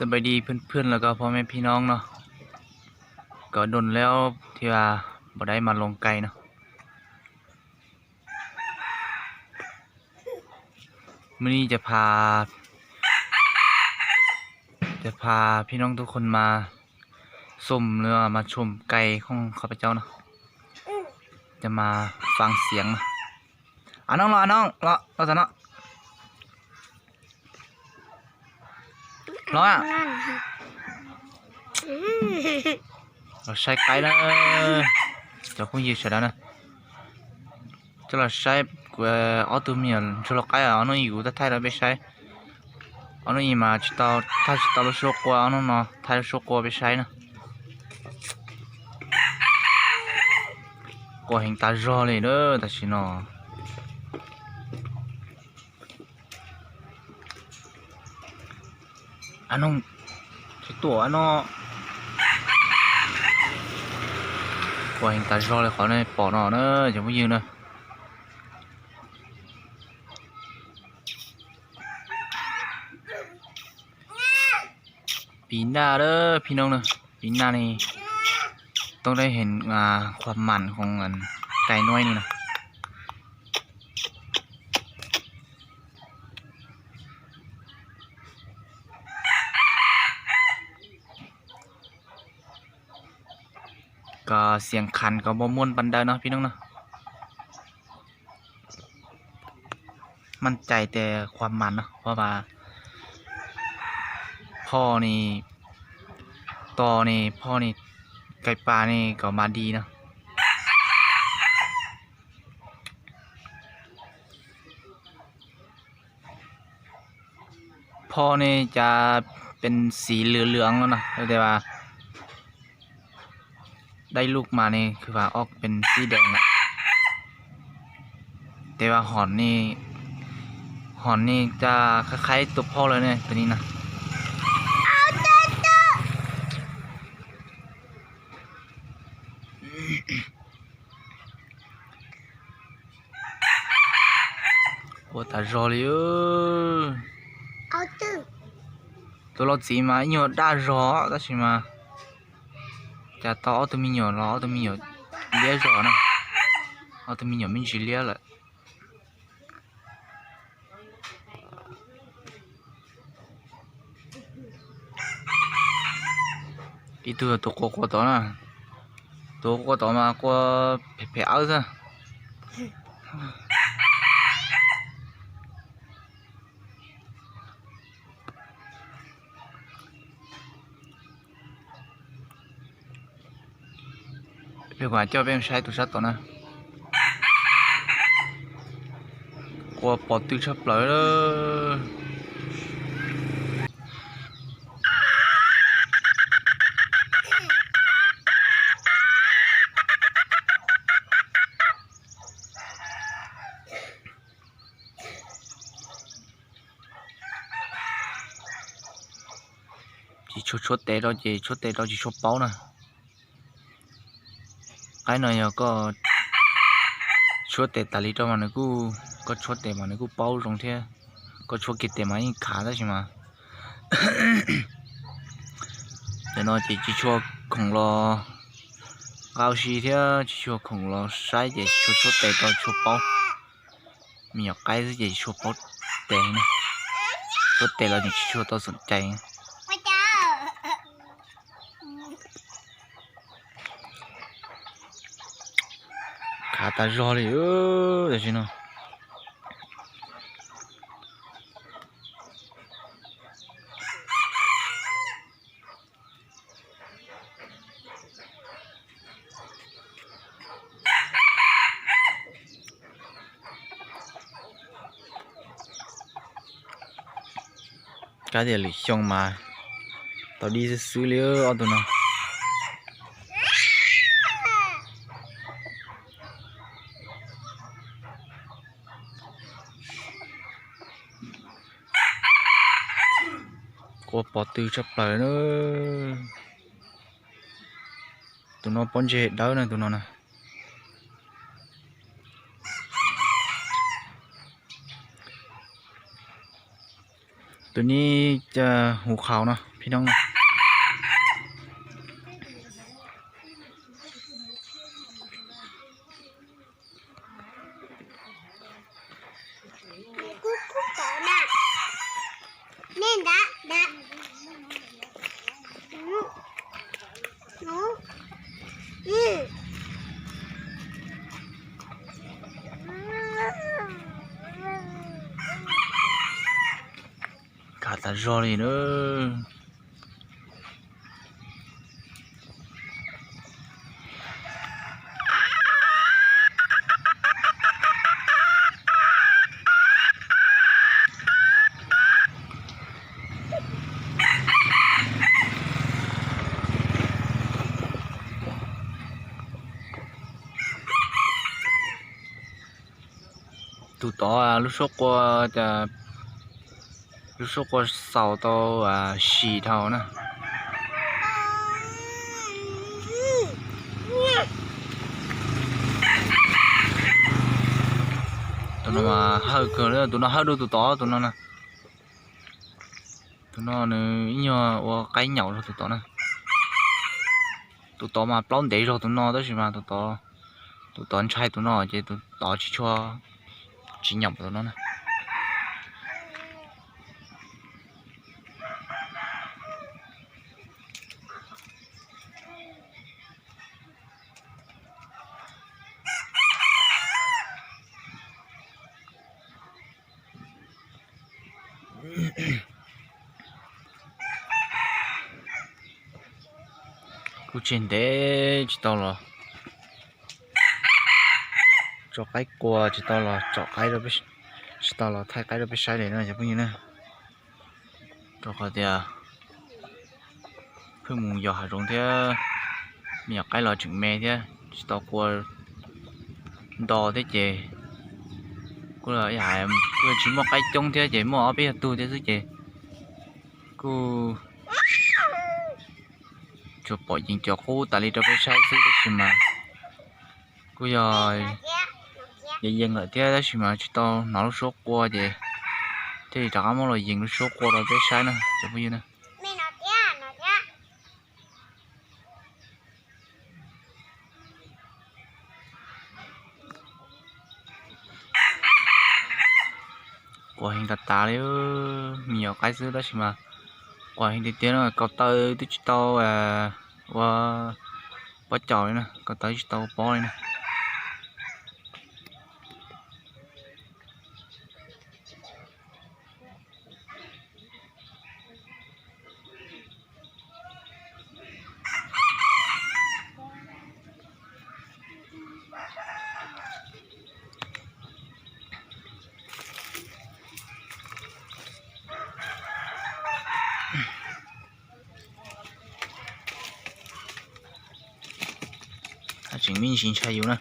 สบายดีเพื่อนๆ แล้วก็พ่อแม่พี่น้องเนาะ ก็โดนแล้วที่ว่าบ่ได้มาลงไกลเนาะ วันนี้จะพา จะพาพี่น้องทุกคนมาชมหรือว่ามาชมไก่ของข้าพเจ้าเนาะ จะมาฟังเสียงเนาะ อ่ะน้องรอ อ่ะน้องรอ รอสักเนาะ Los, los saib qaib na, cov phooj ywg sawv daws na. Coj los saib, ob tug me nyuam ntsuag lau qaib, ob hnub ib kuv thaij rau peb saib. Ob hnub ib mas tsis tau, thaij tsis tau lub suab qua, ob hnub no thaij lub suab qua peb saib na. Qua heev tas zog li lawm tam sim no. Tuaj no, qua heev tas zog li qhov nej pom no na cov phooj ywg na. Pis naj lawm phij nooj na, pis naj ne, toob deb heev, khuam mam khoom kais nuaj li na. Koj xiam khav koj muaj muaj pab ntawd no phij nooj na. Maj cai tias khuam mam no, phoj ne, to ne, phoj ne, kais pas ne kom mas di no. พ่อนี่จะเป็นสีเหลืองๆแล้วนะ แต่ว่าได้ลูกมานี่คือว่าออกเป็นสีแดงนะ แต่ว่าหอนนี่ หอนนี่จะคล้ายๆตัวพ่อเลยเนี่ย ตัวนี้นะ Qua tas zog li. Tus los txiv mas ib nyuag daj zog tab sis mas cas tau ob tug me nyuam los ob tug me nyuam liab zog na. Ob tug me nyuam me ntsis liab lawm. Ib tug tus qua qua tod na, tus qua tod mas qua phem phem awb xwb. Peb kuv coj peb saib tus sab tod na. Qua pov tw tshaj plaws. Tsis tshua tshuab tes rau ces tshuab tes rau tsis tshua paub na. Qaib no yog koj tshuab tes tas li rau mas nws kuj, koj tshuab tes mas nws kuj paub zoo thiab. Koj tshuab kiag tes mas yeej khav tab sis mas cov no ces tsis tshua khoom los nqaj si thiab tsis tshua khoom los saib ces tsis tshua tshuab tes rau tsis tshua paub. Me nyuam qaib xwb ces tsis tshua paub tes, tshuab tes los nws tsis tshua tau xom cai. Khav tas zog li tam sim no. Kab tias lwm xyoo mas tau dib xwb xwb li ob tug no. Qua pov tw tshaj plaws na. Tus no pob ntseg dawb na tus no na. Tus ni huv qhaus no. Phim no na. Khav tas zog li na. Tus tod lub suab qua, lub suab qua xaus tau sim dhau na. Tus no mas hawj kawg li, tus no hawj dua tus tod, tus no na. Tus no nws ib nyuag ua qaib nyaum zog tus tod na. Tus tod mas plaub ntev zog tus no tab sis mas tus tod, tus tod ntshai tus no ces tus tod tsis tshua, tsis nyaum tus no na. Kuj tseg ntev tsis tau los tso qaib qua, tsis tau los tsom qaib, tsis tau los thaij qaib rau peb saib li no cov phooj ywg na. Rau qhov tias pheej mus yos hav zoov thiab, me nyuam qaib los tseem me thiab tsis tau qua nto thiab ces kuj, kuj tsis muaj qaib coob thiab ces muaj ob peb tug thiab xwb ces kuj tsuas pom yees cov qub tas li rau peb saib xwb tab sis mas kuj yog yees yees lawm thiab tab sis mas tsis tau hnov lub suab qua ces thiaj li rov qab muab los yees lub suab qua rau peb saib na cov phooj ywg na. Qua heev tas tas li, me nyuam qaib xwb tab sis mas qua heev tiag tiag no, kaus taw twb tsis tau ua pob caus li na, kaus taw tsis tau pob li na. Tseem me ntsis ntshai yus na.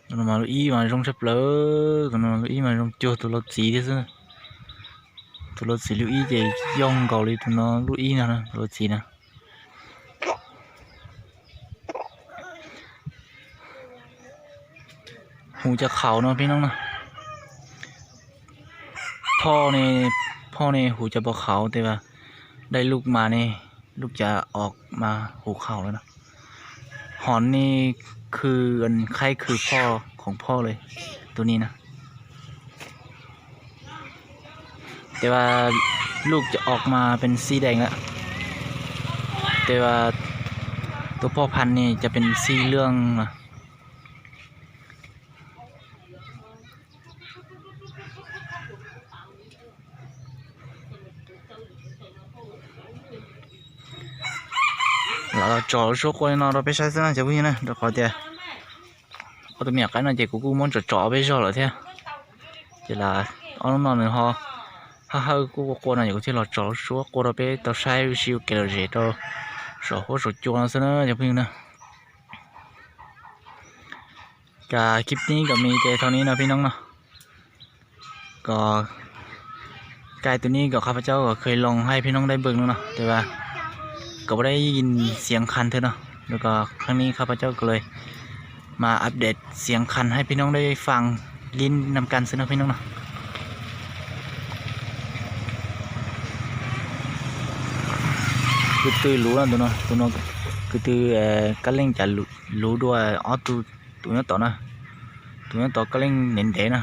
Tus no mas lub ib mas zoo tshaj plaws, tus no lub ib mas zoo cuag tus lau txiv thiab xwb. Tus lau txiv lub ib ces yoog nkaus li tus no lub ib no, tus lau txiv na. Hu cov qhaum no peb no na. Phoj ne, phoj ne hu cov pov qhaum tes vas, dai luk mas ne, luk cas os mas hu qhaum lawm na. Hos ne khw, qhaib khw phoj, khoom phoj li, tus ni na. Tes vas luk cas os mas pes xij dees lawm. Tes vas tus phoj phan ne cas pes xij lwj na. Lam los tsom lub suab qua li no rau peb saib xwb na cov phooj ywg na, rau qhov tias ob tug me nyuam qaib no ces kuv kuj muab tsom tsom peb zog lawm thiab. Ces lam ob hnub no nws ho haj hawj kuj qua qua no ces kuv thiaj los tsom lub suab qua rau peb tau saib ua si ua ke lom zem rau saum huab saum cua no xwb na cov phooj ywg na. Kab kib nib kom me ces thaum nib no peb noob no, kom kab tus nib kom qhov pab caub kom khawj loo hais peb noob dai npwg no no tes vas, kom peb dai yij xiav qhan thwb no, rau kom kheeb nib qhov pab caub kom lawv mas update xiav qhan hais peb noob dai faa Li nam kas xwb no peb no no. Ko tw luv no, tus no, tus no, ko tw kab leej cas luv dua ob tug, tus nyob tod na, tus nyob tod kab leej ntev ntev na.